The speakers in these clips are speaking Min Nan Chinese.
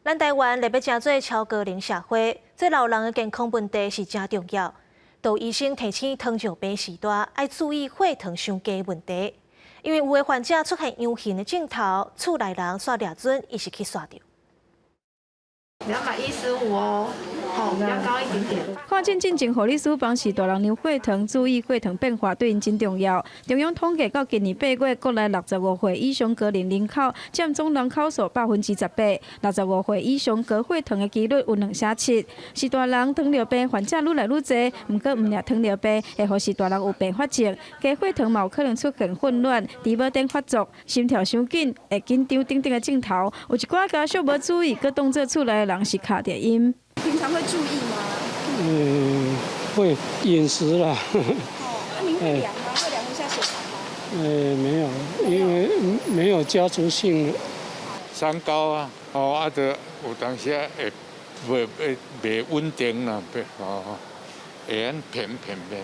咱台灣欲來成做超高齡社會，這老人的健康問題是誠重要。有醫生提醒糖尿病序大愛注意血糖傷低問題，因為有的患者出現陽性的症頭，厝內人煞掠準伊是去煞著。 215哦，好，比較高一點點。看診進前護理師幫序大人量血糖，注意血糖變化對𪜶真重要。中央統計到今年8月，國內65歲以上高齡人口佔總人口數18%，65歲以上高血糖的幾率有2成7。序大人糖尿病患者愈來愈濟，毋過毋但糖尿病會予序大人有併發症，低血糖嘛有可能出現混亂、除毛疹發作、心跳傷緊、會緊張等等的症頭。有一寡家屬無注意，閣當做厝內的人是敲著音。平常會注意嗎？嗯，會飲食啦。哦，那您會量嗎？會量一下血糖嗎？沒有，因為沒有家族性。三高啊，哦，啊，就有當時會袂會袂穩定啦，哦，會按偏偏偏。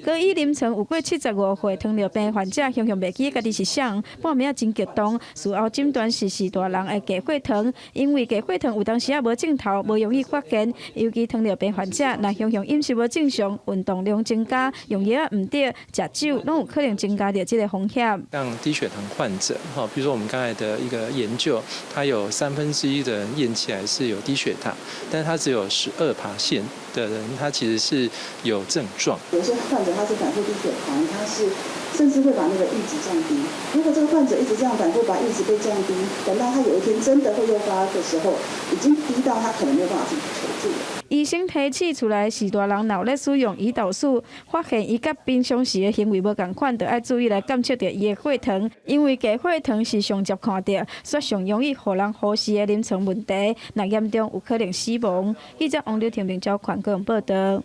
高醫臨床有過75歲糖尿病患者，雄雄袂記家己是啥，半暝仔真激動，事後診斷是序大人的低血糖，因為低血糖有當時仔無症頭，無容易發現。尤其糖尿病患者，若雄雄飲食無正常，運動量增加，用藥仔毋對，食酒，攏有可能增加著這个風險。像低血糖患者，哈，比如說我們剛才的一個研究，他有1/3的人驗起來是有低血糖，但是他只有12%的人，他其實是有症狀。有些患者他是反覆低血糖，他是甚至會把那個閾值降低。如果這個患者一直這樣反覆把閾值被降低，等到他有一天真的會誘發的時候，已經低到他可能沒有辦法自己求助了。醫生提醒厝內序大人若有咧使用胰島素，發現伊佮平常時的行為無仝款，就愛注意來監測著伊的血糖，因為低血糖是上捷看著，煞上容易予人忽視的臨床問題，若嚴重有可能死亡。記者王劉婷、明昭權高雄報道。